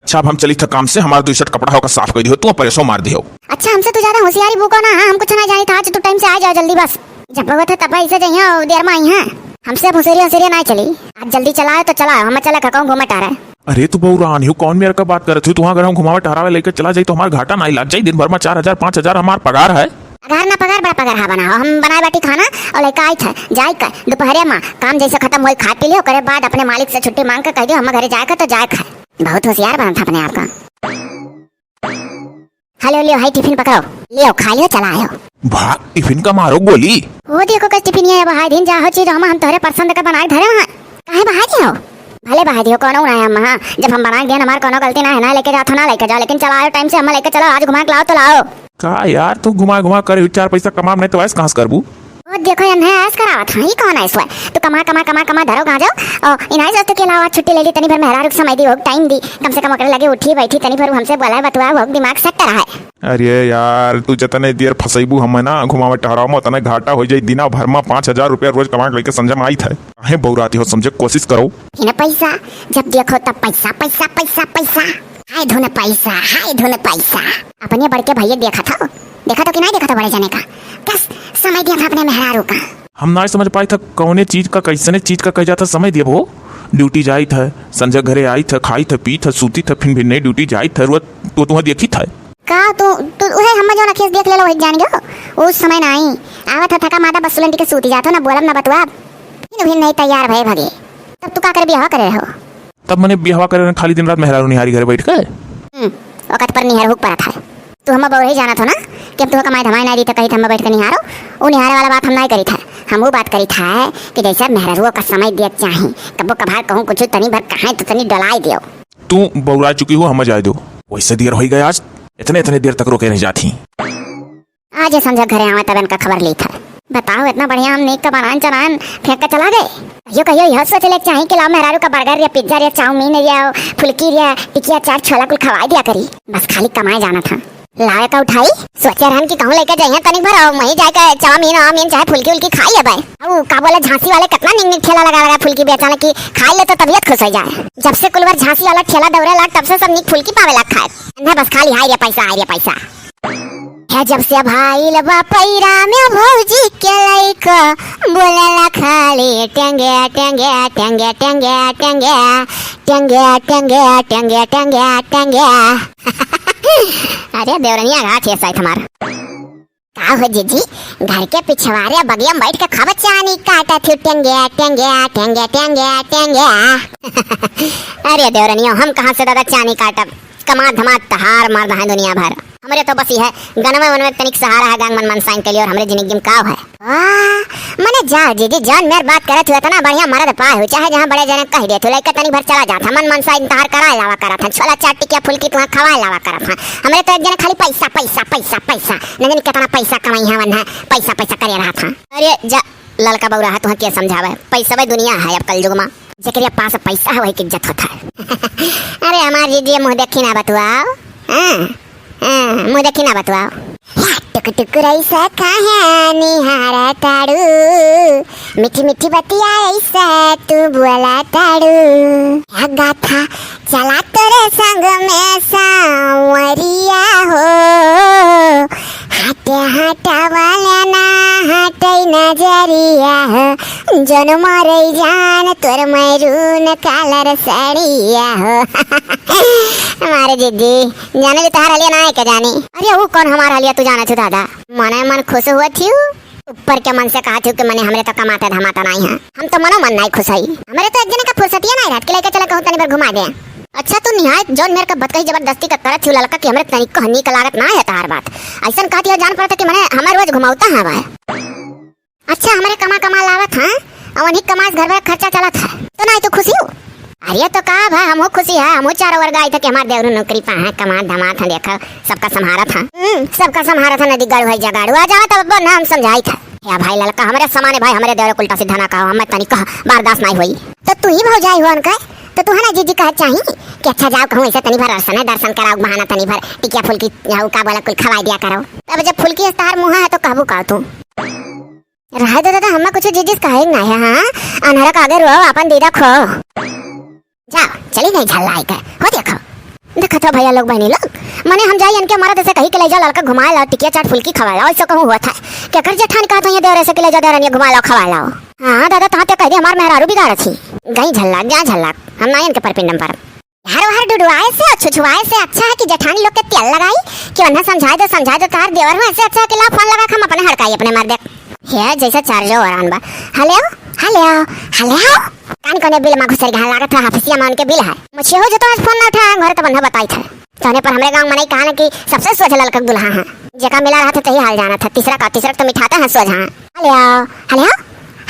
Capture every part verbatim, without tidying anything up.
अच्छा, अब हम चलित ह काम से, हमार दुइ set कपड़ा होका साफ कइ दिहो, तू परेसो मार दिहो। अच्छा, हमसे तू ज्यादा होशियारी बूको ना, हाँ, हम कुछ ना जानित ह, आज तू time से आ जाओ जल्दी बस। जब होत है तब ऐसे जइहो, देर में अइहे। हमसे अब होशियारी होशियारी ना चली, आज जल्दी चलाओ तो चलाओ, हम चले कहूँ घूमे टहरे। अरे तू बउरान हियो, कौन मेर का बात करत हियो? तुहाँ अगर हम घुमावे टहरावे लइके चला जाई तो हमार घाटा नाहीं लाग जाई? दिन भर में चार हजार पाँच हजार हमार पगार है। पगार ना पगार, बड़ा पगार हा बनाओ। हम बनाए बाटी खाना और लइके आइत है, जाए के दुपहरे में काम जैसे खतम होई, खा पी लियो, ओकरे बाद अपने मालिक से छुट्टी मांग के कह दियो हम घरे जाए के तो जाए के है। बहुत होशियार बनत है अपने आप का। हेलो, लियो, हाई टिफिन पकड़ो, लियो, खा लियो, चला आयो। भाग, टिफिन का मारो गोली। वो देखो कस टिफिन ये बहाई दिन जा हो चीज हम, हम तोहरे पसंद का बनाए धरे हैं। काहे बहाई दियो? भले बहाई दियो, कौनो ना है हम, हाँ, जब हम बनाए देन, हमार कौनो गलती ना है, ना लेके जाओ तो ना लेके जाओ, लेकिन चला आयो time से, हम लेके चलो, आज घुमा के लाओ तो लाओ। का यार, तू घुमा घुमा कर चार पैसा कमाब नहीं तो ऐस कहाँ से करबू? वो देखो, इन्हें ऐस करावत हाँ, ई कौन ऐस हुआ? तू कमा, कमा, कमा, कमा, धरो गांजो, और इन्हें जब तक के अलावा छुट्टी ले ली, तनी भर मेहरारू के समय दी, हो time दी, कम से कम ओकरे लगे उठी बैठी, तनी भर हमसे बोला बतुआ, हो दिमाग set रहा है। अरे यार, तू जतने देर फंसैबू हमें ना घुमावे टहरावे में, उतने घाटा हो जाई। दिना भर में पाँच हजार रुपया रोज कमा के लेके संजय में आइत है। काहे बौराती हो, समझे के कोशिश करो। इन्हें पैसा, जब देखो तब पैसा, पैसा, पैसा, पैसा। हाय धुन पैसा, हाय धुन पैसा। अपने बड़के भैया देखत हो, देखत हो कि नाहीं देखत हो बड़े जने का? कस समय दिया था अपने मेहरारू का। हम नाहीं समझ पाइत है कौने चीज का, कैसने चीज का कह जात है समय दिया हो। ड्यूटी जाइत है, संझा घरे आइत है, खाइत है, पीत है, सूतित है, फिर भी नई ड्यूटी जाइत है, रुआ तो तुहाँ देखित है। का तू, तू उहे हम जौन अखिया से देख लेलो वही जान गयो? उस समय नाहीं। आवत है थका मादा बस सुलंटी के सूती जात हो, ना बोलब ना बतुआब। फिर भी नहीं तैयार भए भगे। तब तू का करे बियाह करे रहो? तब मने बियाहवा करे खाली दिन रात मेहरारू निहारी घरे बैठ के। हम्म, वकत पर निहर हुक परत है। तू हम बउरही जानत हो ना कि हम तुहा कमाई धमाई ना दी त कही हम बैठ के निहारो। उ निहारे वाला बात हम नाहीं करित है। हम उ बात करित है कि जैसे मेहरारुओ का समय दिया चाही, कबो कभार कहूँ कुछ तनी भर कहे तो तनी डोलाई दियो। तू बउरा चुकी हो, हम जाए दो। वैसे देर हो गया आज, इतने इतने देर तक रोके रह जाती। आज ये संझा घरे आवे तब इनका खबर ली था। बताओ, इतना बढ़िया हम नीक का बनान चनान फेंक के चला गए। कहियो कहियो यह सोच ले चाही कि लाओ मेहरारू का बर्गर या पिज्जा या चाउमीन या फुल्की या टिकिया चाट छोला कुल खवाए दिया करी। बस खाली कमाए जाना था। लावे का उठाई, सोचे रहन कि कहूँ लेके जाइए तनिक भर, और वहीं जाके चाउमीन वाउमीन चाहे फुल्की उल्की खाई लेबे। अब का बोले, झांसी वाले कितना निक निक ठेला लगा लगा फुल्की बेचन कि खाई ले तो तबियत खुश हो जाए। जब से कुलवर झांसी वाला ठेला दौड़े लाग, तब से सब निक फुल्की पावे लाग खाए। इन्हें बस खाली हाय रे पैसा, हाय रे पैसा। है जब से भाई लबा पैरा में भौजी के लइका बोलेला खाली टेंगे, टेंगे, टेंगे, टेंगे, टेंगे। अरे देवरनिया घाट है साइत हमार। का हो जीजी, घर के पिछवारे बगिया में बैठ के खाब चानी काटा थी टेंगे, टेंगे, टेंगे, टेंगे, टेंगे। अरे देवरनिया, हम कहाँ से दादा चानी काटब? कमात धमात तहार मर्द हैं दुनिया भर। हमरे तो बस यह गनवे वनवे तनिक सहारा है, गांग मन मनसाइन के लिए, और हमरे जिंदगी में का है? वाह, मने जाओ जीजी, जौन मेर बात करत हुए, इतना बढ़िया मर्द पाए हो, चाहे जहाँ बड़े जने कह देत हो, लइका तनी भर चला जात है, मन मनसाइन तहार कराए लावा करत है, छोला चाट टिकिया फुल्की तुहाँ खवाए लावा करत है। हमरे तो एक जने खाली पैसा, पैसा, पैसा, पैसा, न जाने कितना पैसा कमाई है, वन है, पैसा, पैसा करे रहत है। अरे जा, ललका बउरा है, तुहाँ के समझावे, पैसा भाई दुनिया है अब कल युग में। जेकरे पास पैसा है, वही के इज्जत होत है। अरे हमार जीजी, मुँह देखी ना बतुआओ। हाँ, हाँ, मुँह देखी ना बतुआओ। या टुक टुक रईसा काहे निहारा ताड़ू, मीठी मीठी बतिया ऐसा तू बोला ताड़ू। या गाथा चला तोरे संग में सांवरिया हो, हटे हटावले ना हटे नजरिया हो, जन मरे जान तोर मैरून कालर सड़िया हो। हमारे जीजी, जाने ली तोहार हलिया ना है के जानी? अरे वो कौन हमार हलिया तू जाना छु दादा? मने मन खुश हुआ थियू, ऊपर के मन से कहा थियू कि मने हमरे तो कमाते धमाते नाहीं है। हम तो मनो मन नाहीं खुश हई। हमरे तो एक जने का फुर्सतिया नाहीं रहत कि लइके चला कहूँ तनी भर घुमा दे। अच्छा, तू निहायत जौन मेर का बतकही जबरदस्ती का करत हियो ललका कि हमरे तनिको नीक लागत ना है तहार बात। अइसन कहत हियो जान पड़त है कि मने हमें रोज घुमावता है भाई। अच्छा, हमरे कमा कमा लावत हैं, और वही कमाई से घर भर खर्चा चलत है, तो नाहीं तू खुशी हो? अरे तो का भाई, हमहू खुशी है, हमहू चारों वर्ग आई थे कि हमारे देवरू नौकरी पा है, कमात धमात है, देखा सबका संभारत है। हम्म, सबका संभारत है, नदी गढ़ भाई जगाड़ू आ जावा तब ना हम समझाई था। या भाई ललका, हमरे समाने भाई, हमरे देवरे उल्टा सीधा ना कहो, हमें तनी कह बर्दाश्त नाहीं होई। तो तू ही भौजाई हो उनका, तो तू है ना जीजी कहे चाही कि अच्छा जाओ कहूँ ऐसे तनी भर दर्शन है, दर्शन कराओ बहाना तनी भर टिकिया फुल्की जाओ का बोला कुल खवाई दिया करो। तब जब फुल्की इस्तार मुँह है तो कहबू का तू? रहे दे दादा, हमें कुछ जीजी कहे ना है, हाँ? अनहरा का आगे रो, अपन दीदा खो। जाओ, चली गई झल्लाई के। हो देखो, देखत हो भइया लोग, बहिनी लोग, मने हम जाई इनके मरद से कही के ले जाओ लड़का घुमाए लाओ, टिकिया चाट फुल्की खवाए लाओ, ऐसे कहूँ हुआ था। केकर जेठान कहत हो ये देवरे से कि ले जाओ देवरनिया घुमाए लाओ खवाए लाओ। हाँ दादा, तहाँ ते कह दे हमार मेहरारू बिगाड़त ही। गई झल्लाक, जा झल्लाक, हम ना इनके परपिंडम पर। हर हर डुडुआए से और छुछुआए से अच्छा है कि जेठानी लोग के तेल लगाई, कि उन्हें समझाए दे, समझाए दे, तार देवर में ऐसे अच्छा है कि ला फोन लगा के हम अपने हड़काई अपने मर्दे। हे जैसे चार्जो वरान बा। हेलो, हेलो, हेलो। कान कोने बिल मा घुसर गया, लागत है हफसिया मान के बिल है। मुझे हो जो तो आज फोन ना उठाए, घर तो बंधा बताई था। तोने पर हमरे गाँव में नहीं कहा ना कि सबसे सोझ ललकक दुल्हा है। जेका मिला रहा था तही हाल जाना था। तीसरा का, तीसरा तो मिठाते हैं सोझा। हेलो, हेलो,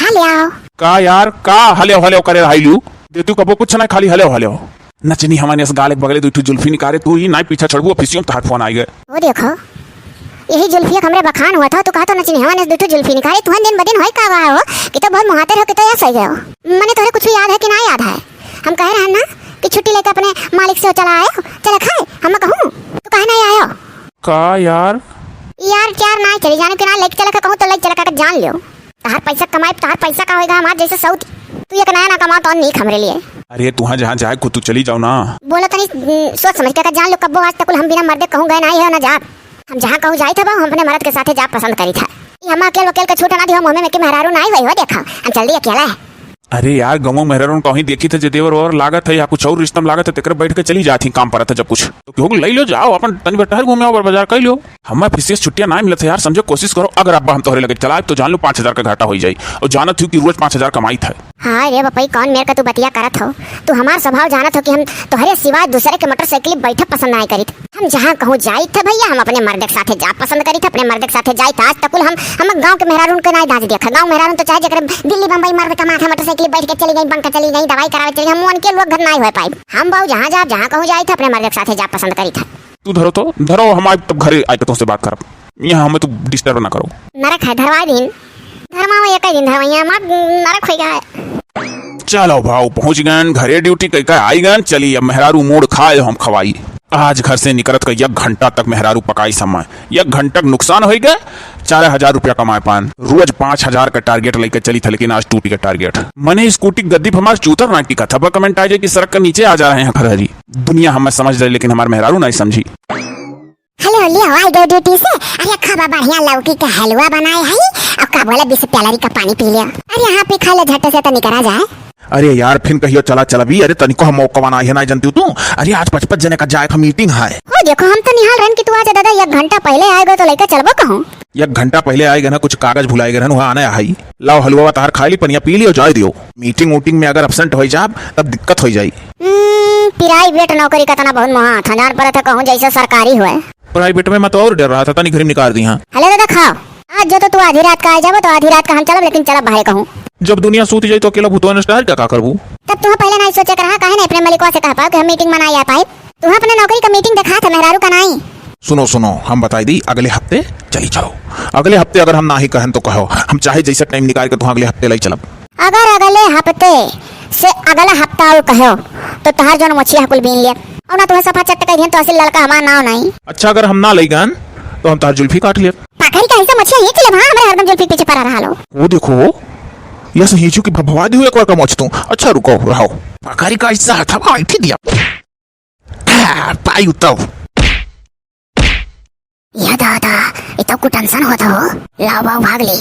हेलो। का यार, का हेलो हेलो करे रहाइलू? दे तू कबो कुछ ना, खाली हेलो हेलो। नचनी हमारे इस गाल एक बगले दुई ठो जुल्फी निकारे, तू ही नाई पीछा छड़बू, ऑफिसियो में तहार फोन आइगे। वो देखो, यही जुल्फिया के हमरे बखान हुआ था, तू कहा तो नचनी हमारे इस दुई ठो जुल्फी निकारे, तुहन दिन बदिन होई का हुआ हो, कि तो बहुत मुहातर हो, कि तो यस हो गए हो। मने तोहरे कुछ भी याद है कि ना याद है? हम कहे रहन ना कि छुट्टी लेके अपने मालिक से चला आए हो, चले खाए, हम कहूँ, तू कहे नहीं आयो? का यार? यार, यार ना चली जाने के ना लेके चले के कहूँ तो लेके चले के जान लियो। तहार पैसा कमाई, तहार पैसा का होएगा हमार जैसे सऊत। तू एक नया ना कमाओ तो नीक हमरे लिए। अरे तुहाँ जहाँ जाए को तू चली जाओ ना। बोलो तनी, उम, सोच समझ के का जान लो, कब्बो आज तक हम बिना मर्दे कहूँ गए ना ही हो ना जाब। हम जहाँ कहूँ जाइत हबो, हम अपने मर्द के साथे जाब पसंद करित है। ई हम अकेल वकेल के छूट ना दिहो, मुँह में के मेहरारू ना ही होई हो, देखा हम चल दी अकेला है। अरे यार, गंवो मेहरारून कहीं देखी थे जे देवर और लागत है या कुछ और रिश्ता में लागत है, तेकरे बैठ के चली जात ही, काम परत है जब कुछ। तो क्यों लई लो, जाओ अपन तनी भर टहर घूमे आओ, बाजार कई लो। हमें फिर से छुट्टियां ना मिलत है यार, समझो कोशिश करो। अगर अब्बा हम तोहरे लगे चलाए तो जान लो पाँच हजार का घाटा हो जाई, और जानत हूँ कि रोज पाँच हजार कमाई था। हाय रे बपई, कौन मेर का तू बतिया करत हो? तू हमार स्वभाव जानत हो कि हम तोहरे सिवाय दूसरे के मोटरसाइकिल बैठे पसंद नाई करित। हम जहाँ कहूँ जाइत है भइया, हम अपने मर्द के साथे जा पसंद करित है, अपने मर्द के साथे जाइत। आज तक कुल हम, हम गाँव के मेहरारून के नाई दाज देखा। गाँव मेहरारून तो चाहे जेकरे दिल्ली बम्बई मर्द कमात है, मोटरसाइकिल बैठ के चली गई, बंक चली गई, दवाई करावे चली गई, हम उनके लोग घर नाई हो पाई। हम बाऊ जहाँ जाब, जहाँ कहूँ जाइत है, अपने मर्द के साथे जा पसंद करित है। तू धरो तो, धरो, हम आए तब घरे आए के तुमसे बात करब। यहाँ हमें तू डिस्टर्ब ना करो। नरक है, धरवाई दिन। धर्मा में एक ही दिन धरवैया, हमार नरक हो गया है। चलो भाऊ, पहुँच गए घरे, ड्यूटी कई का आई गए। चली अब मेहरारू मूड़ खाए हम खवाई। आज घर से निकलत का एक घंटा तक मेहरारू पकाई समय, एक घंटा के नुकसान हो गया। चार हजार रुपया कमाए पान, रोज पाँच हजार का टारगेट लेके चली था, लेकिन आज टूटी का टारगेट। मने स्कूटी गद्दी पर हमार चूतर ना टिका था, कमेंट आ जाए कि सड़क के नीचे आ जा रहे हैं घर हरी। दुनिया हमें समझ जाए, लेकिन हमार मेहरारू नहीं समझी। हेलो, लियो, आई गए ड्यूटी से। अरे, खूब बढ़िया लौकी के हलवा बनाए है, और का बोले, बीस प्याला री का पानी पी लियो। अरे, यहाँ पे खा ले झट से तो निकरा जाए। अरे यार, फिर कहियो चला चलबी। अरे, तनिको हम मौका बना है, ना जानती तू। अरे, आज पचपन जने का जाए का मीटिंग है। हो देखो, हम तो निहाल रहन कि तू आज दादा एक घंटा पहले आएगो तो लेके चलबो कहूँ। एक घंटा पहले आएगा ना, कुछ कागज भुलाए गए रहन, वहाँ आना है। लाओ हलवा तार खा ली, पनिया पी लियो, जाए दियो। मीटिंग वूटिंग में अगर एब्सेंट हो जाब, तब दिक्कत हो जाई। हम्म, प्राइवेट नौकरी का तना बहुत मोहा था, जान पड़ा था कहूँ जैसे सरकारी हुए। प्राइवेट में मैं तो और डर रहा था, तनी घरी में निकाल दी। हाँ। हेलो दादा, खाओ। आज जो तो तू आधी रात का आ जाबो तो आधी रात का हम चलब, लेकिन चलब बाहर कहूँ। जब दुनिया सूत जाई तो अकेला भूतवा ने स्टार का, का करबू? तब तू पहले नहीं सोचे कर रहा, काहे नहीं अपने मलिकवा से कह पाओ कि हम मीटिंग मनाई आ पाए? तू अपने नौकरी का मीटिंग देखा था, मेहरारू का नहीं। सुनो, सुनो, हम बताई दी, अगले हफ्ते चली जाओ। अगले हफ्ते अगर हम ना ही कहन तो कहो, हम चाहे जैसे टाइम निकाल के तुहाँ अगले हफ्ते लाई चलब। अगर अगले हफ्ते से अगला हफ्ता और कहो, तो तहार जौन मोछिया कुल बीन लिया। और ना तुम्हें सफा चट्ट कह दिहन, तो असल लड़का हमार नाव नहीं। अच्छा, अगर हम ना लई गन, तो हम तहार जुल्फी काट लेब। पाखरी का हिस्सा मोछिया ये चिले भा, हमरे हरदम जुल्फी पीछे पड़ा रहा लो। वो देखो, यस हीचू की भभवा दियो एक बार का मोछ तू। अच्छा, रुको, रहो। पाखरी का हिस्सा हथवा ऐठी दिया। आ, पाई उताओ। या दादा, ये तो कुछ टेंशन होता हो। लाओ बाबू, भाग ले।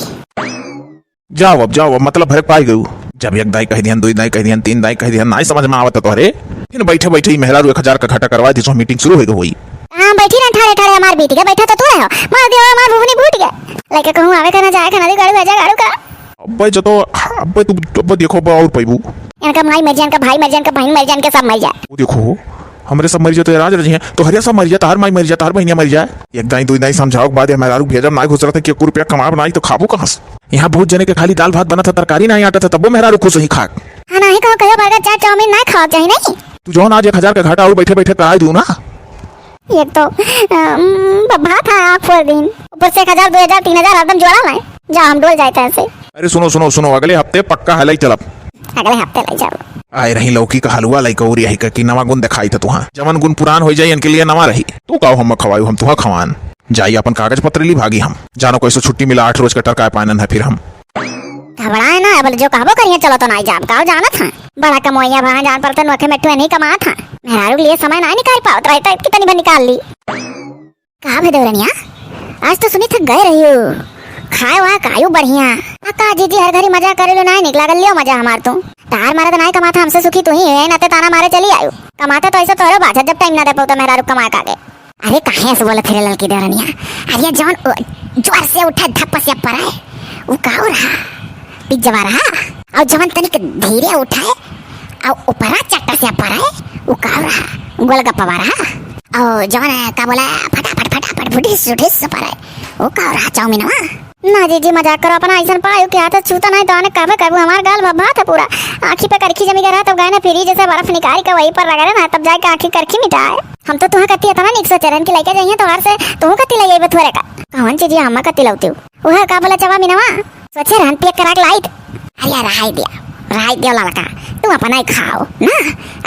जाओ अब, जाओ अब, मतलब भरे पाई गयू। जब एक दाई कह दिहन, दुई दाई कह दिहन, तीन दाई कह दिहन, नाई समझ में आवत तोहरे। फिर बैठे बैठे ही मेहरारू एक हजार का घाटा करवा दी, सो मीटिंग शुरू हो गई। हाँ, बैठी रह ठाड़े ठाड़े, हमार बीत गया, बैठा तो तू रहो। मार दियो, हमार भुवनी फूट गया। लेके कहूँ आवे का ना जाए का, ना दी गाड़ू भेजा गाड़ू का। अब्बे जो तो, अब्बे तू, अब्बे देखो, अब्बे और पैबू। इनका माई मर जाए, इनका भाई मर जाए, इनका बहन मर जाए, इनके सब मर जाए। वो देखो, हमरे सब मर जाए तो ये राज रजी हैं, तो हरिया सब मर जाए, तहार माई मर जाए, तहार बहिनिया मर जाए। एक दाई, दुई दाई समझाओ के बाद ये मेहरारू भेजब, नाई घुसरत है कि एको रुपया कमाब नाई तो खाबू कहाँ से? यहाँ बहुत जने के खाली दाल भात बनत है, तरकारी नाई आटत है, तब्बो मेहरारू खुश ही खाक। हाँ, नाई कहो, कहो बर्गर, चाट, चाउमीन नाई खाओ चाही नहीं। तू जौन आज एक हजार का घाटा और बैठे बैठे कराई दू ना। एक तो, अम, बब्बा था आँख फोड़ दिन, ऊपर से एक हजार, दो हजार, तीन हजार हरदम जोड़ा लाए। जा, हम डोल जाए तैसे। अरे सुनो, सुनो, सुनो, अगले हफ्ते पक्का हलाई चलब। अगले हफ्ते लाई जाओ। आए रही लौकी का हलवा लाई कौरी यही का कि नवा गुण दिखाई था तुहाँ। जवन गुण पुरान हो जाए, इनके लिए नवा रही। तू काओ हम खवायू, हम तुहाँ खवान। जाई अपन कागज पत्र ली भागी हम। जानो कैसे छुट्टी मिला, आठ रोज का टरकाए पानन है फिर हम। घबराए ना, अब जो कहबो करिए, चलो तो नाई जाब, काउ जानत हैं। बड़ा कमोइया भा जान पड़ते नोखे मेठुए नहीं कमात हैं। मेहरारू के लिए समय ना निकाल पावत रहता, इतनी बनी निकाल ली। का भे देवरनिया, आज तो सुनी थक गए रही हो। खाए वाए कायू बढ़िया। आ का जीजी हर घड़ी मजा करे लो, नाई निकला कर लियो मजा हमार तू। तार मारा तो नाई कमात, हमसे सुखी तू ही है, नाते ताना मारे चली आयु। कमाते तो ऐसा तोहरो बाझत जब टाइम ना दे पाऊ तो मेहरारू कमाए कागे। अरे काहे ऐसे बोलत रे ललकी देवरनिया? अरे जवन उ-, जोर से उठे धप्प से पड़े, उ काउ रहा? पिज्जवा रहा? और जवन तनिक धीरे उठे और ऊपरा चट्ट से पड़े, उ काउ रहा? गोलगप्पा रहा? और जवन का बोला फटाफट फटाफट फुटिस उठिस से पड़े, उ काउ रहा? चाउमीनवा? ना जीजी, मजाक करो, अपना ऐसन पायु के हाथ छूता नहीं तो आने कहबे करबू, हमार गाल भभा था पूरा। आँखी पे करखी जमी गया रहा, तब गए ना फिरी जैसे बर्फ निकाल के वही पर रगड़े ना, तब जाके आँखी करखी मिटाए। हम तो तुहा कत्ती इतना निक सोचे रहन कि लइके जाइए तोहार से, तुहू कत्ती लइके अइबे थोरे का। कौन चीज ये हम्मा कत्ती लौती हूँ? वह का बोला चवा मिनवा? सोचे रहन पिया करा के लाइत। अरे यार, रहाई दिया, रहाई दिया ललका, तू अपना ही खाओ ना,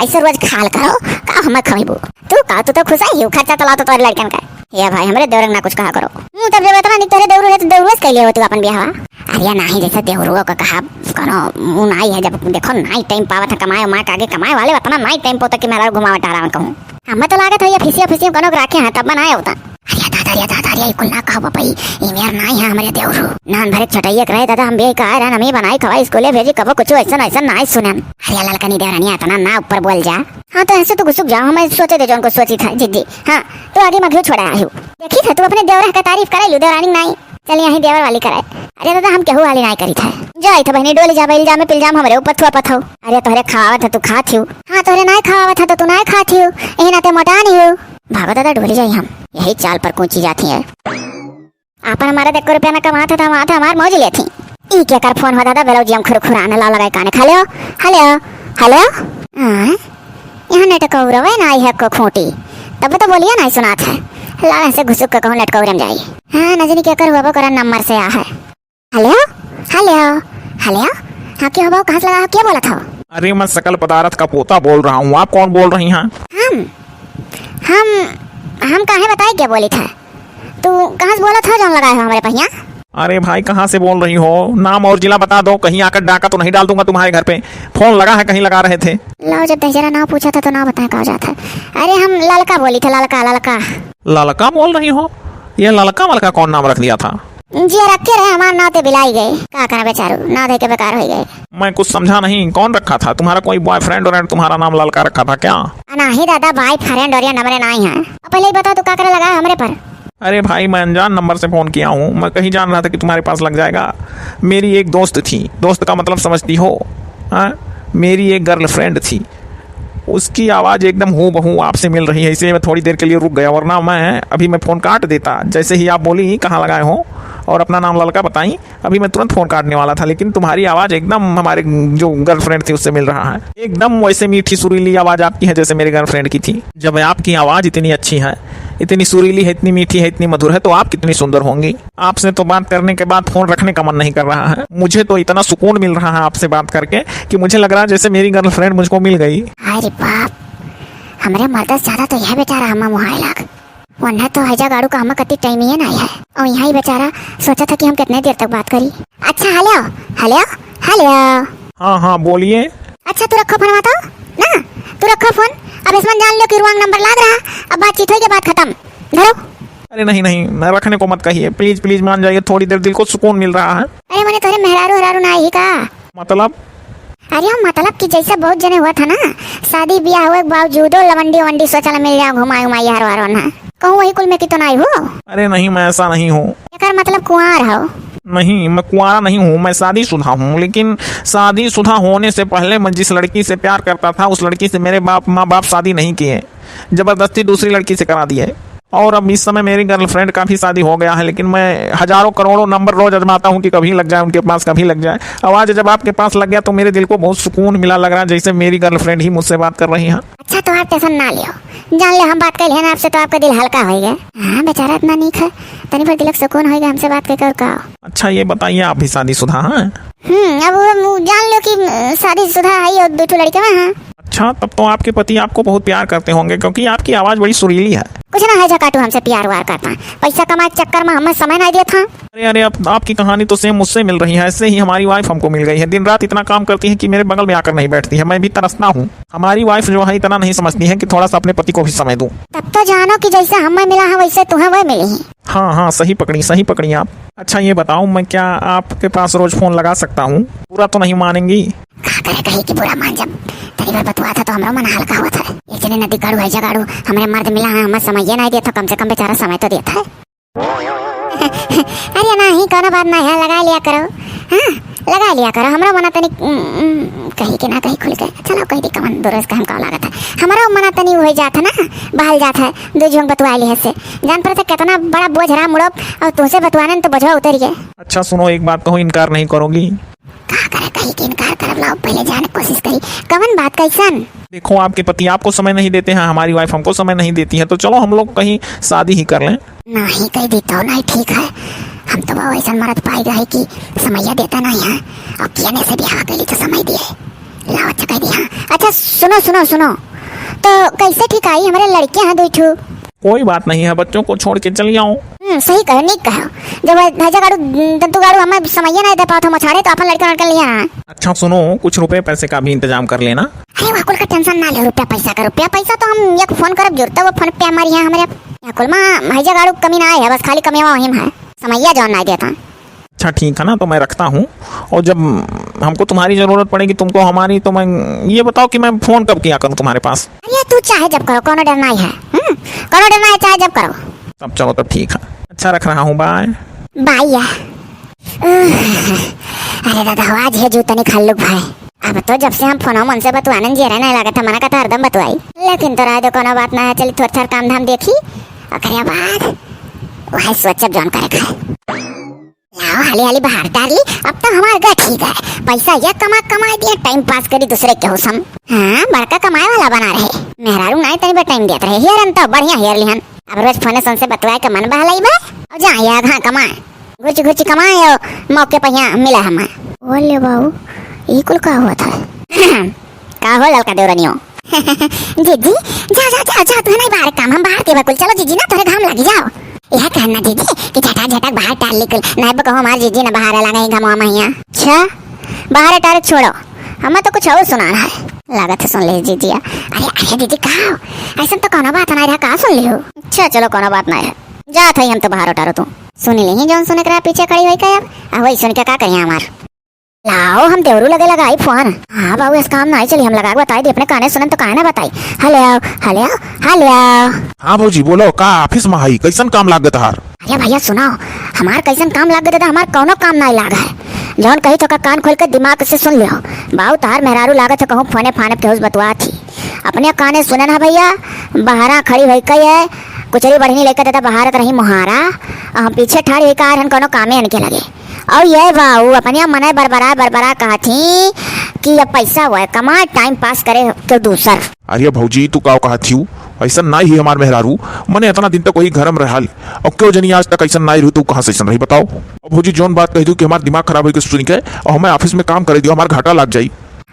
ऐसे रोज खाल करो, का हमें खवाइबू? तू का, तू तो खुश ही हो, खर्चा चला तो तोरे लड़कन का। ये भाई, हमरे देवरंग ना कुछ कहा करो। हूँ, तब जब इतना निक तोरे देवरू है तो देवरू से कैले होती अपन ब्याह? अरे नहीं, जैसे देवरुओ का कहा करो, वो नाई है, जब देखो नाई टाइम पावत है कमाए, माँ के आगे कमाए वाले उतना नाई टाइम पावत कि मेरा घुमावे टहरावन कहूँ। हमें तो लागत है ये फीसिया फीसिया कोनो के राखे हैं, तब बनाए होता। अरे दादा, अरे दादा, अरे कुल ना कहो बापा, ई मेर नाई है हमरे देवरू। नान भरे चटैया के रहे दादा, हम बेह के आए रहन, हम ही बनाई खवाई, स्कूले भेजी, कबो कुछ ऐसन ऐसन नाई सुनन। अरे ललकनी देवरनिया, इतना ना ऊपर बोल जा। हाँ तो ऐसे तो घुसुक जाओ, हमें सोचे दे जौन को सोची था जीजी। हाँ तो आगे मघियो छोड़ा आयु। देखी था तू अपने देवरा के तारीफ करे लू, देवरानी नाई। चल यहीं देवर वाली करे। अरे दादा, हम केहू वाली नाई करी था। जाई था बहनी, डोली जा, बैल जा में पिलजाम हमरे ऊपर थुआ पथो। अरे तोहरे खावावत है तू खात हियो। हाँ तोहरे नाई खावावत है तो तू नाई खात हियो, यही नाते मोटा नहीं हो। भागो दादा, डोली जाई हम, यही चाल पर कूची जाती है। आपन हमारे एको रुपया न कमात है तो हम आते हमार मौज लेती। ई केकर फोन हुआ दादा, बेलौजियम खुरखुराने ला लगाए काने। हेलो, हेलो, हेलो। हाँ, यहाँ नेटकौरवे ना आई है को खूंटी, तब तो बोलिया ना सुनात है। लावे से घुसुक के कहूँ नेटकौरम जाई। हाँ, नजनी केकर हुआ करा नंबर से आ है। हेलो, हेलो, हेलो। हाँ, क्या हुआ? कहाँ से लगा हो? क्या बोला था? अरे, मैं सकल पदार्थ का पोता बोल रहा हूँ। आप कौन बोल रही हैं? हम, हम, हम काहे बताए क्या बोली था? तू कहाँ से बोला था जौन लगाए हो हमारे पहिया? अरे भाई, कहाँ से बोल रही हो? नाम और जिला बता दो, कहीं आकर डाका तो नहीं डाल दूंगा तुम्हारे घर पे। फोन लगा है, कहीं लगा रहे थे? लो, जब दहिजरा नाव पूछा था तो नाव बताए का हो जाता है। अरे, हम ललका बोली थे, ललका, ललका। ललका बोल रही हो? ये ललका वलका कौन नाम रख दिया था? जी, रखे रहे, हमार नाव ते बिलाई गए। का करा बेचारू, नाव दे के बेकार हो गए। मैं कुछ समझा नहीं, कौन रखा था? तुम्हारा कोई बॉयफ्रेंड और तुम्हारा नाम ललका रखा था क्या? आ, नहीं दादा, बॉयफ्रेंड और ये नंबरे नहीं है। अब पहले ही बताओ, तू का करे लगा है हमरे पर? अरे भाई, मैं अनजान नंबर से फोन किया हूँ। मैं कहीं जान रहा था कि तुम्हारे पास लग जाएगा। मेरी एक दोस्त थी, दोस्त का मतलब समझती हो, हाँ? मेरी एक गर्लफ्रेंड थी, उसकी आवाज़ एकदम हूबहू आपसे मिल रही है, इसलिए मैं थोड़ी देर के लिए रुक गया, वरना मैं अभी मैं फ़ोन काट देता। जैसे ही आप बोली कहाँ लगाए हो और अपना नाम ललका बताई, अभी मैं तुरंत फ़ोन काटने वाला था, लेकिन तुम्हारी आवाज़ एकदम हमारे जो गर्लफ्रेंड थी उससे मिल रहा है। एकदम वैसे मीठी सुरीली आवाज़ आपकी है जैसे मेरी गर्लफ्रेंड की थी। जब आपकी आवाज़ इतनी अच्छी है, इतनी सुरीली है, इतनी मीठी है, इतनी मधुर है, तो आप कितनी सुंदर होंगी। आपसे तो बात करने के बाद फोन रखने का मन नहीं कर रहा है। मुझे तो इतना सुकून मिल रहा है आपसे बात करके कि मुझे लग रहा है जैसे मेरी गर्लफ्रेंड मुझको मिल गई। अरे बाप, हमरे मर्द से ज्यादा तो यह बेचारा हमें मुहाए लाग। वरना तो हैजा गाड़ू का हमें कति टाइम ही नहीं है। और यहाँ ही बेचारा सोचा था कि हम कितने देर तक बात करी। अच्छा, हेलो, हेलो, हेलो। हाँ, हाँ, बोलिए। अच्छा, तू रखो फोन तो ना, तू रखो फोन। अब इसमें जान लो कि wrong number लाग रहा। अब बातचीत होई के बात खत्म। धरो। अरे नहीं, नहीं, मैं रखने को मत कहिए, प्लीज, प्लीज मान जाइए, थोड़ी देर दिल को सुकून मिल रहा है। अरे मने तोहरे मेहरारू हरारू ना आई का? मतलब? अरे हम मतलब कि जैसे बहुत जने हुआ था ना, शादी ब्याह हुए के बावजूदो लवंडी वंडी सोचल मिल जाओ, घुमाई उमाई हर वारो ना। कहूँ वही कुल में की तो ना आई हो? अरे नहीं, मैं ऐसा नहीं हूँ। एकर मतलब कुंवार हो? नहीं, मैं कुंवारा नहीं हूँ, मैं शादीशुदा हूँ, लेकिन शादीशुदा होने से पहले मैं जिस लड़की से प्यार करता था, उस लड़की से मेरे बाप, माँ बाप शादी नहीं किए, जबरदस्ती दूसरी लड़की से करा दिए। और अब इस समय मेरी गर्लफ्रेंड का भी शादी हो गया है, लेकिन मैं हजारों करोड़ों नंबर रोज आजमाता हूँ कि कभी लग जाए उनके पास, कभी लग जाए। अब आज जब आपके पास लग गया तो मेरे दिल को बहुत सुकून मिला, लग रहा है जैसे मेरी गर्लफ्रेंड ही मुझसे बात कर रही है। अच्छा, तो आप टेंशन ना लियो, जान ले हम बात कर लिए ना आपसे तो आपका दिल हल्का हो गया। हाँ, बेचारा इतना नीक है, तनी भर दिल को सुकून हो गया हमसे बात करके, और का। अच्छा, ये बताइए, आप भी शादीशुदा हैं? हम्म, अब वो, वो जान लो कि, अ, शादीशुदा है और दो ठो लड़के में हैं। अच्छा, तब तो आपके पति आपको बहुत प्यार करते होंगे, क्योंकि आपकी आवाज़ बड़ी सुरीली है। कुछ ना है, झकाटू हमसे प्यार व्यार करता है, पैसा कमाए के चक्कर में हमें समय नहीं देता। अरे, अरे, आप, आपकी कहानी तो same मुझसे मिल रही है। ऐसे ही हमारी wife हमको मिल गई है, दिन रात इतना काम करती है कि मेरे बगल में आकर नहीं बैठती है। मैं भी तरसता हूँ। हमारी wife जो है, इतना नहीं समझती है कि थोड़ा सा अपने पति को भी समय दूँ। तब तो जानो कि जैसे हमें मिला है, वैसे तुम्हें वह मिली है। हाँ, हाँ, सही पकड़ी, सही पकड़ी आप। अच्छा, ये बताओ, मैं क्या आपके पास रोज फोन लगा सकता हूँ? बुरा तो नहीं मानेंगी? का करे कही कि बुरा मान जब। तनी भर बतुआ था तो हमरो मन हल्का हुआ था। एक जने नदी गाड़ू है जगाड़ू, हमरे मर्द मिला है, हमें समय ये नहीं देता, कम से कम बेचारा समय तो देता है। अरे नहीं, कोनो बात नहीं है, लगा लिया करो। हाँ, लगा लिया करो, हमरो मना तनी, उम, उम, कही कि ना कही खुल के। चलो, कही दी, कमन दो रोज का हमका लागत है। हमरो मना तनी हो जात है ना, बहल जात है, दो झोंक बतुआ लिहे से। जान पड़ता कितना बड़ा बोझ रहा मुड़ो, और तुमसे बतुआने तो बोझवा उतर गया। अच्छा सुनो, एक बात कहूँ, इनकार नहीं करोगी? का करे कही कि इनकार करब, लाओ पहले जाने कोशिश करी। कवन बात, कैसन? देखो, आपके पति आपको समय नहीं देते हैं, हमारी wife हमको समय नहीं देती है, तो चलो हम लोग कहीं शादी ही कर लें। नहीं, कह दी तो नहीं ठीक है। हम तो वो ऐसा मर्द पाई गए कि समैया देता नहीं है, और किया ने से ब्याह कैली तो समय दिए। लाओ, अच्छा कह दी, हाँ। अच्छा सुनो, सुनो, सुनो, तो कैसे ठीक आई? हमारे लड़के हैं दो ठू। कोई बात नहीं है, बच्चों को छोड़ के चली आओ। हम्म, सही कहो, नीक कहो। जब भैजा गाड़ू, दंतू गाड़ू हमें समैया नहीं दे पावत, हम छाड़े तो अपन लड़का लड़का लिया। अच्छा सुनो, कुछ रुपए पैसे का भी इंतजाम कर लेना। अरे, वह कुल का tension ना ले, रुपया पैसा का, रुपया पैसा तो हम एक फोन करब, जरूरत है वो फोन पे हमारी यहाँ हमारे यहाँ कुल में भैजा गाड़ू कमी ना आए है, बस खाली कमी वहीं है, समैया जौन ना देता। अच्छा ठीक है ना, तो मैं रखता हूँ, और जब हमको तुम्हारी ज़रूरत पड़ेगी, तुमको हमारी, तो मैं, ये बताओ कि मैं फोन कब किया करूँ तुम्हारे पास? अरे, तू चाहे जब करो, कोनो डर नहीं है। हम्म, कोनो डर नहीं है, चाहे जब करो। तब चलो, तब ठीक है। अच्छा, रख रहा हूँ, बाय। बाय। अरे दादा, आज है जू तनी खल्लुक भाई। अब तो जब से हम फोन मन से बतुआनन जे रहे नहीं लागत, मना का तो हरदम बतुआई। लेकिन तो राय दो, कोनो बात ना है, चली थोड़ा थार काम धाम देखी, ओकरे बाद वही सोचब जौन करे का है। लाओ, हाली हाली बाहर डाली, अब तो हमार गठ ही गए। पैसा ये कमा कमाई दिए, time pass करी दूसरे के हुसम। हाँ, बड़का कमाए वाला बना रहे। मेहरारू नाई तनी बा time देत रहे। हेरन तो बढ़िया हेर लिहन। अब रोज फोने सन से बतवाए के मन बहलाई बा। अब जा या घा कमाए। घुची घुची कमाए और मौके पर यहाँ मिला हमार। बोले बाबू, ई कुल का हुआ था? का हो ललका देवरनियो? जीजी, जा, जा, जा, जा, तू है नहीं बाहर काम, हम बाहर के बकुल, चलो जीजी ना, तोरे घाम लगी जाओ। यह कहना जीजी कि झटा झटक बाहर टार लिकुल, नहीं बा कहूँ हमार जीजी ना बाहर लगा ही घमवा महिया। अच्छा, बाहर टार छोड़ो, हमें तो कुछ और सुना रहा है। लागत है सुन ले जीजिया। अरे, अरे दीदी, का हो? ऐसा तो कोनो बात ना रहा, का सुन लियो? अच्छा, चलो, कोनो बात ना है, जात है हम तो बाहर टारो तू। सुन ले ही जौन सुने करा पीछे खड़ी हुई का अब, आ वही सुन के का करिए हमार। लाओ, हम देवरू लगे लगाई फोन। हाँ बाबू, इस काम नाई चली, हम लगा के बताई दी, अपने काने सुनन तो काहे ना बताई। हेलो, हेलो, हेलो। हाँ भौजी, बोलो, का office में हई? कैसन काम लाग गए तहार? अरे भैया सुनाओ, हमार कैसन काम लाग गए दादा, हमार कौनो काम नाई लाग है। जौन कही तो का कान खोल के दिमाग से सुन लियो। बाऊ तहार मेहरारू लागत है कहूँ फोने फाने पे केहू से बतुआ थी। अपने काने सुनन है भैया, बहरा खड़ी हुई कही है, कुचरी बढ़नी लेके दादा बहारत रही मुहारा, और हम पीछे ठाड़ी हुई का रहन कौनो कामे इनके लगे। और ये बाऊ अपने मने बरबरा बरबरा कहत ही कि अब पैसा हुआ है, कमा, time pass करे के दूसर। अरे भौजी, तू का कहत हियू? ऐसा नाई ही हमार मेहरारू, मने इतना दिन तक वही घर में रहल, और क्यों जनी आज तक ऐसा नाई रही, तू कहाँ से ऐसा रही बताओ? अब भौजी, जौन बात कह दू कि हमार दिमाग खराब होई के सुन के, और हमें office में काम करे दियो, हमार घाटा लाग जाई।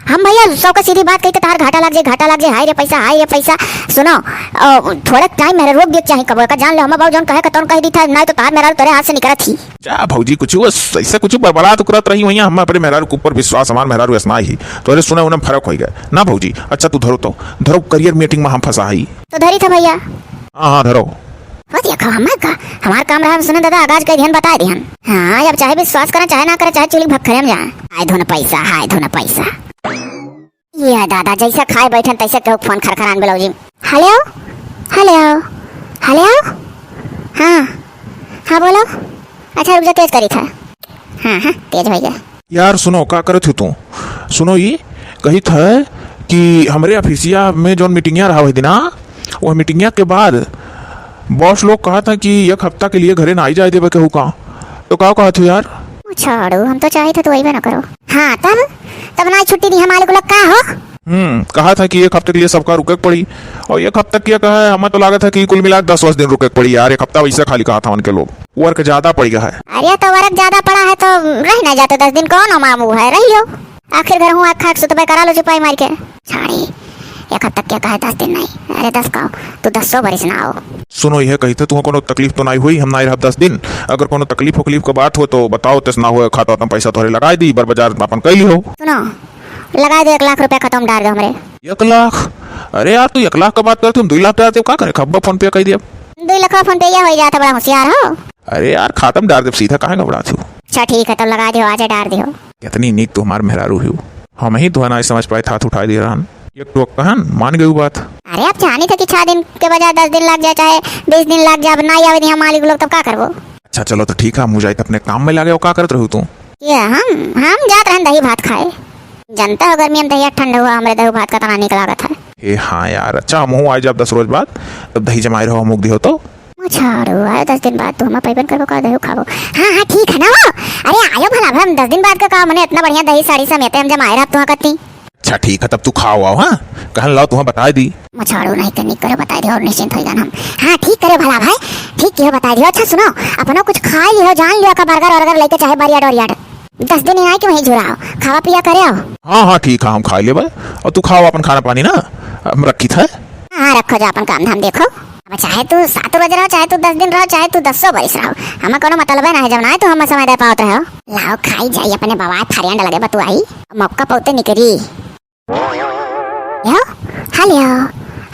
हम भैया सौ का सीधी बात कही तो तार घाटा लाग जाए, घाटा लाग जाए, हाय रे पैसा, हाय रे पैसा। सुनो, अ, थोड़ा time मेरा रोक दिए चाहे कबो का जान लो, हम बाबू जौन कहे का तौन कह दी था, नहीं तो तार मेरा तोरे हाथ से निकलत ही। जा भौजी, कुछ वो ऐसा कुछ बड़बड़ात उकरत रही हुई, हम अपने मेहरारू के ऊपर विश्वास, हमार मेहरारू ऐसा ही, तोरे सुने उन्हें फर्क होई गए ना भौजी। अच्छा तू धरो तो, धरो, career meeting में हम फंसा ही। तो धरी था भैया। हाँ, हाँ, धरो। हो देखो, हमार का, हमार काम रहा, सुने दादा, आगाज के ध्यान बताए दिहन। हाँ, अब चाहे विश्वास करें, चाहे ना करें, चाहे चूल्ही भक्खरे में जाए। हाय धुन पैसा, हाय धुन पैसा। ये दादा, जैसे खाए बैठन, तैसे केहू फोन खरखरान ब्लाउजी। हेलो, हेलो, हेलो। हाँ, हाँ, बोलो। अच्छा, रुक जा, तेज करी था। हाँ, हाँ, तेज हो गया। यार सुनो, का करत हो तू? सुनो, ये कही था कि हमरे ऑफिसिया में जौन मीटिंगिया रहा हुई दिना, वह मीटिंगिया के बाद बॉस लोग कहा था कि एक हफ्ता के लिए घरे ना आई जाए देवे केहू का। तो का कहत हो यार? छाड़ो, हम तो चाहे थे तो वही ना करो। हाँ, तब, तब ना छुट्टी दी हमारे को लोग का हो? हम्म, कहा था कि एक हफ्ते के लिए सबका रुके के पड़ी, और एक हफ्ता किया कहा है, हमें तो लागत है कि कुल मिला के दस वस दिन रुके के पड़ी यार। एक हफ्ता वैसे खाली कहा था उनके लोग, वर्क ज्यादा पड़ गया है। अरे तो वर्क ज्यादा पड़ा है तो रह ना जाते दस दिन, कौन मामू है, रह लियो। आखिर घर हूँ आखा सुतबे करा लो चुपाई मार के। छाड़ी, एक हफ्ता के कहे, दस दिन नहीं, अरे दस का, तू दसो बरिस ना आओ। सुनो, यह कही थे, तुहँ कोनो तकलीफ तो नाई हुई, हम नाई रहब दस दिन। अगर कोनो तकलीफ उकलीफ के बात हो तो बताओ, तेस ना हो खाता तो हम पैसा तोहरे लगाई दी, बर बाजार अपन कई ली हो। सुनो, लगाई दो एक लाख रुपया, खाता में डार दो हमरे। एक लाख? अरे यार, तू एक लाख के बात करती, हम दुई लाख डार दे, का करे, खब्बा फोन पे कई दिया। दुई लाख फोन पे या हो जाता, बड़ा होशियार हो। अरे यार, खाता में डार दे सीधा, काहे घबरात हो? अच्छा ठीक है, तब लगा दियो, आज डार दियो। कितनी नीक तू हमार मेहरारू हो, हम ही तो ना समझ पाए, हाथ उठाई दे रहन। एक टोक कहन, मान गई बात। अरे, अब जानी था कि छह दिन के बजाय दस दिन लग जाए, चाहे बीस दिन लग जाए, अब ना आवे दिया मालिक लोग, तब का करबो? अच्छा चलो, तो ठीक है, हम जाए अपने काम में लगे। का करत रहू तू? ये हम हम जात रहन दही भात खाए। जनता हो गर्मी में दही ठंड हुआ, हमरे दही भात का तना नीक लागत है। ए हाँ यार, अच्छा, हमहू आ जाब दस रोज बाद, तब दही जमाए रहो, मुख दियो तो। मछाड़ू आयो दस दिन बाद, तू हमें पैबन करबो का, दही खाबो। हाँ हाँ, ठीक है ना हो। अरे आयो भला, हम दस दिन बाद का काम, मने इतना बढ़िया दही साड़ी समेते हम जमाए रहब तुहाँ कत्ती। अच्छा ठीक है, तब तू खाओ आओ, हाँ, कहन लाओ तुहाँ बताए दी। मछाड़ू नहीं करनी करो, बताए दियो और निश्चिंत हो जाना हम। हाँ ठीक करे भला भाई, ठीक कियो बताए दियो। अच्छा सुनो, अपना कुछ खाए लियो, जान लियो का बर्गर वर्गर लेके चाहे बरियाड वरियाड। दस दिन यहाँ के वहीं झुराओ, खावा पिया करे आओ। हाँ हाँ ठीक है, हम खाए लेबे, और तू खाओ अपन खाना पानी ना, हम रखी था। हाँ रखो जा अपन काम धाम देखो। अब चाहे तू सात रोज रहो, चाहे तू दस दिन रहो, चाहे तू दसो बरिस रहो, हमें कोनो मतलबे ना है, जब ना है तू हमें समय दे पावत रहो। लाओ खाई जाई अपने बवाए फरियंड लगे बतुआई, मौका पौते निकरी। हेलो, हेलो,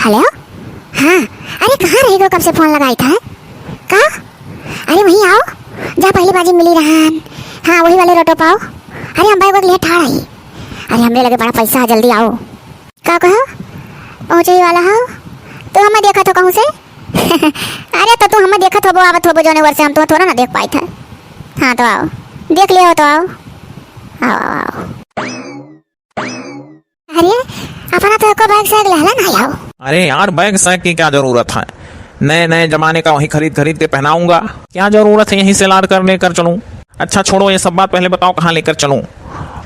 हेलो। हाँ, अरे कहाँ रह गयो, कब से फोन लगाई था? का? अरे वहीं आओ, जा पहली बाजी मिली रहन। हाँ, वही वाले रोटो पाओ। अरे हम बैग वैग लिए ठाड़ आई। अरे हमरे लगे बड़ा पैसा है, जल्दी आओ। का कहो? पहुँचे ही वाला हो? तो हमें देखा तो कहूँ से? अरे तो तू हमें देखत होबो, आवत होबो, जोने वर्ष हम तुम्हें थोड़ा ना देख पाई था। हाँ तो आओ, देख लियो तो आओ, आओ, आओ, आओ। अरे, अपना तो एको बैग सैग लहला ना आओ। अरे यार, बैग सैग की क्या जरूरत है? नए नए जमाने का वही खरीद खरीद के पहनाऊंगा। क्या जरूरत है यहीं से लाद कर लेकर चलूं? अच्छा छोड़ो ये सब बात, पहले बताओ कहाँ लेकर चलूं?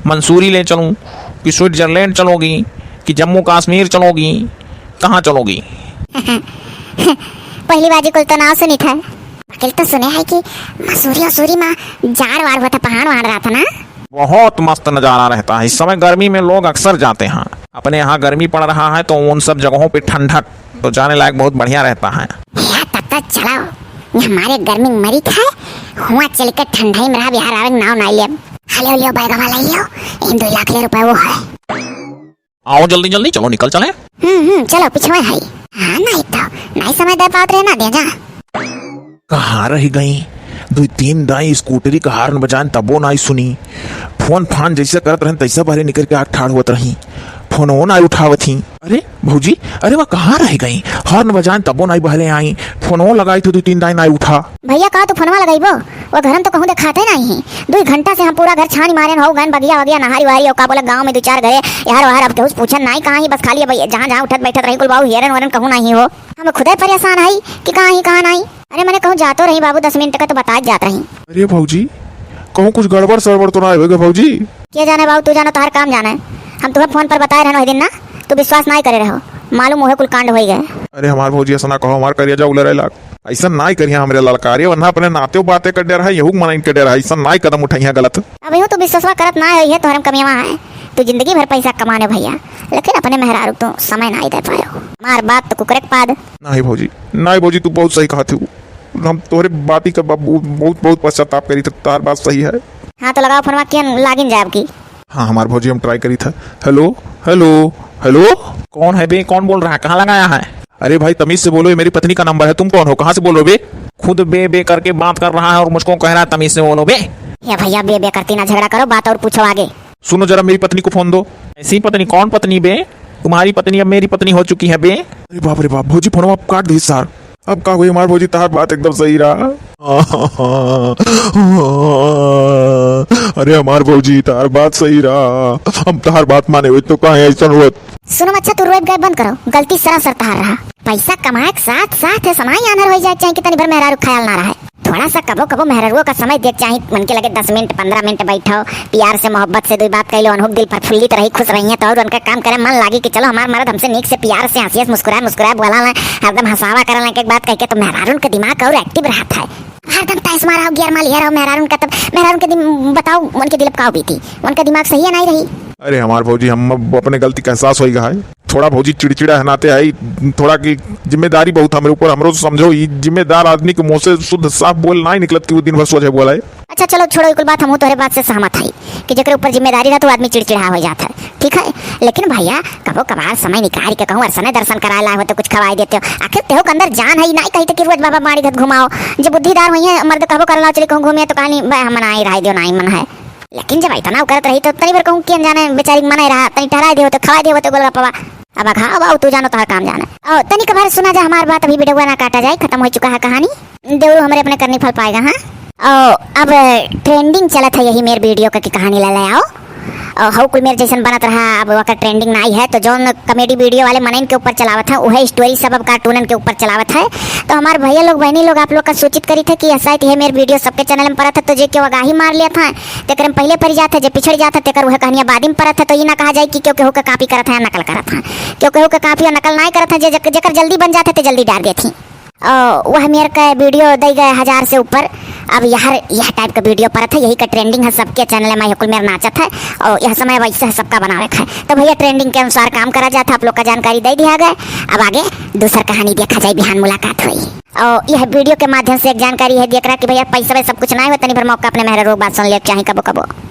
मंसूरी ले चलूं कि स्विट्जरलैंड चलोगी कि जम्मू कश्मीर चलोगी? कहाँ चलोगी? पहली बाजी कुल तो नाव सुनी था। वकील तो सुने है कि मसूरी वसूरी में जाड़ वाड़ हुआ था, पहाड़ वहाड़ रहा था ना। बहुत मस्त नजारा रहता है। इस समय गर्मी में लोग अक्सर जाते हैं। अपने यहाँ गर्मी पड़ रहा है तो उन सब जगहों पे ठंडक, तो जाने लायक बहुत बढ़िया रहता है। यार तब तक चलाओ, ये हमारे गर्मी में मरी था, हुआ चल के ठंडाई में रहा, बिहार आवे के नाव ना ले। हलियो लियो बैगवा ले लियो, इन दो लाख ले रुपए वो है। आओ जल्दी जल्दी, चलो निकल चले। हम्म हम्म, चलो पिछवा है। हाँ नहीं तो, नहीं समय दे पावत रहे ना, दे जा। कहाँ रह गई? दुई तीन दाई स्कूटरी का हार्न बजान तबो नाई सुनी। फोन फान जैसे करत रहन तैसे बहरे निकल के आग ठाड़ होत रही। फोनो नाई उठावत ही। अरे भौजी, अरे वह कहाँ रह गई? हार्न बजान तबो नाई बहरे आई। फोनो लगाई तो दुई तीन दाई नाई उठा। भैया का तू फोनवा लगाइबो? वो घर में तो कहूँ देखाते नहीं है। दुई घंटा से हम पूरा घर छानी मारेन हो गन बगिया वगिया नहारी वारी और का बोला गाँव में दो चार घरे यार वार अब केहू से पूछन नाई कहाँ ही, बस खाली अब जहाँ जहाँ उठत बैठत रही कुल बाबू हेरन वेरन कहूँ नहीं हो। हम खुदे परेशान हई कि कहाँ ही कहाँ नहीं। अरे मने कहूँ जातो रही बाबू, दस मिनट का तो बता जात रही। अरे भौजी, कहूँ कुछ गड़बड़ सड़बड़ तो ना आवेगा भौजी? के जाने बाबू, तू जानो, तोहर काम जाने। हम तुम्हें फोन पर बताए रहन वही दिन ना, तू विश्वास नाई करे रहो, मालूम उहे कुल कांड होई गए। अरे हमार भौजी, ऐसा ना कहो, हमार करिया जा उलरे लाग। ऐसा नाई करिया हमरे ललकारे, वरना अपने नाते बातें कर डर है, यहू मनइन के डर है, ऐसा नाई कदम उठाइया गलत। अब यूं तू विश्वासवा करत ना होई है, तोहरे में कमियावा है। तू जिंदगी भर पैसा कमाने भैया, लेकिन अपने मेहरारू तू समय नाई दे पायो। हमार बात तो कुकरे के पाद। नाई भौजी, नाई भौजी, तू बहुत सही कहत हूँ। हम तोहरे बाती का ब-, बहुत, बहुत पश्चाताप करी, तो तार बात सही है। हाँ, तो लगाओ फोनवा, कियन लागिन जाए अब की। हाँ, हमार भौजी हम ट्राई करी था। हेलो, हेलो, हेलो। कौन है बे? कौन बोल रहा है? कहाँ लगाया है? अरे भाई, तमीज से बोलो, ये मेरी पत्नी का नंबर है। तुम कौन हो? कहाँ से बोल रहे हो बे? खुद बे बे करके बात कर रहा है और मुझको कह रहा है तमीज से बोलो बे। हे भैया, बे बे करती ना झगड़ा करो, बात और पूछो आगे। सुनो जरा, मेरी पत्नी को फोन दो। ऐसी पत्नी? कौन पत्नी बे? तुम्हारी पत्नी अब मेरी पत्नी हो चुकी है बे। अरे बाप रे बाप, भौजी फोनवा काट दी सार। अब का हुई हमार भौजी, तहार बात एकदम सही रहा। अरे हमार भौजी, तहार बात सही रहा। हम तहार बात माने हुए तो काहे ऐसन हुआ? सुनो अच्छा, तू रोए गाय बंद करो, गलती सरासर तहार रहा। पैसा कमाए के साथ साथ है समय आनर हो जाए, चाहे कितनी भर मेहरारू ख्याल ना रहे। थोड़ा सा कबो कबो मेहररुओ का समय देख चाही, उनके लगे दस मिनट, पन्द्रह मिनट बैठो, प्यार से, मोहब्बत से दुई बात कह लो, उनहुक दिल प्रफुल्लित रही, खुश रही है, तो और उनका काम करे मन लागी कि चलो हमार मर्द हमसे नीक से, प्यार से, हंसियस, मुस्कुराए, मुस्कुराए बोला ला, हरदम हंसावा करे ला, एक एक बात कह के तो मेहरारून के दिमाग और एक्टिव रहत है। हरदम तैस मारा हो, गियर मार लिया रहो मेहरारून का, तब मेहरारून के दिम-, बताओ उनके दिल पे का बीती, उनका दिमाग सही है नहीं रही। अरे हमार भौजी, हम अब अपने गलती का एहसास होई गया है। थोड़ा भौजी चिड़चिड़ा है नाते आई, थोड़ा की जिम्मेदारी बहुत हमरे ऊपर, हमरो तो समझो, ई जिम्मेदार आदमी के मुँह से शुद्ध साफ बोल नाहीं निकलत कि वो दिन भर सोझे बोला है। अच्छा चलो छोड़ो, ई कुल बात, हमहू तोहरे बात से सहमत हई कि जेकरे ऊपर जिम्मेदारी रहत, वो आदमी चिड़चिड़ा हो जात है, ठीक है। लेकिन भैया, कबो कभार समय निकाल के कहूँ अरसने दर्शन कराए लाए हो तो कुछ खवाए देते हो। आखिर तेहू के अंदर जान है, ई नाहीं कहित कि रोज बाबा बाड़ी घत घुमाओ। जब बुद्धिदार होइहैं मर्द, कहबो करला चली कहूँ घूमे तो कहनी, "बे, हम नाहीं, रहे दियो, नाहीं मन है।" लेकिन जब इतना उ करत रही तो तनी भर कहूँ कि अनजाने बेचारी के मनाए रहा, तनी टहराए देहो तो खवाए देहो तो गोलगप्पवा। अब अघा बाऊ तू जानो तोहर काम जाने। ओ तनी कभार सुना जा हमार बात, अभी वीडियो ना काटा जाए, खत्म हो चुका है कहानी। देवरू हमरे अपने करनी फल पाएगा, हाँ। ओ अब ट्रेंडिंग चलत है यही मेर वीडियो का कि कहानी ले ले आओ। और हऊ कुल मेर जैसन बनत रहा, अब वकर ट्रेंडिंग नाई है, तो जौन कॉमेडी वीडियो वाले मनइन के ऊपर चलावत है, उहे स्टोरी सब अब कार्टूनन के ऊपर चलावत है। तो हमार भैया लोग, बहनी लोग, आप लोग का सूचित करी थे कि यह शायद यह मेर वीडियो सबके चैनल में परत है, तो जे केहू आगाही मार लेत है, तेकर में पहिले परि जात है, जे पिछड़ जात है, तेकर उहे कहानियाँ बाद में परत है। तो ई ना कहा जाए कि केहू केहू के कॉपी करत है या नकल करत है। केहू केहू के कॉपी और नकल नाई करत है, जे, जेकर जल्दी बन जात है, ते जल्दी डार देत ही। ओ, वह मेर का वीडियो दे गए हजार से ऊपर। अब यार, यह टाइप का वीडियो परत है, यही का ट्रेंडिंग है, सबके चैनल में यह कुल मेर नाचत है। और यह समय वैसे है, सबका बनावे का है। तो भैया, ट्रेंडिंग के अनुसार काम करा जात है, आप लोग का जानकारी दे दिया गया। अब आगे दूसर कहानी देखा जाए, बिहान मुलाकात हुई। और यह वीडियो के माध्यम से एक जानकारी है दिया करा कि भैया, पैसा वैसा सब कुछ ना हो, तनी भर मौका अपने मेहरा रोग बात सुन ले, चाहे कबो कबो।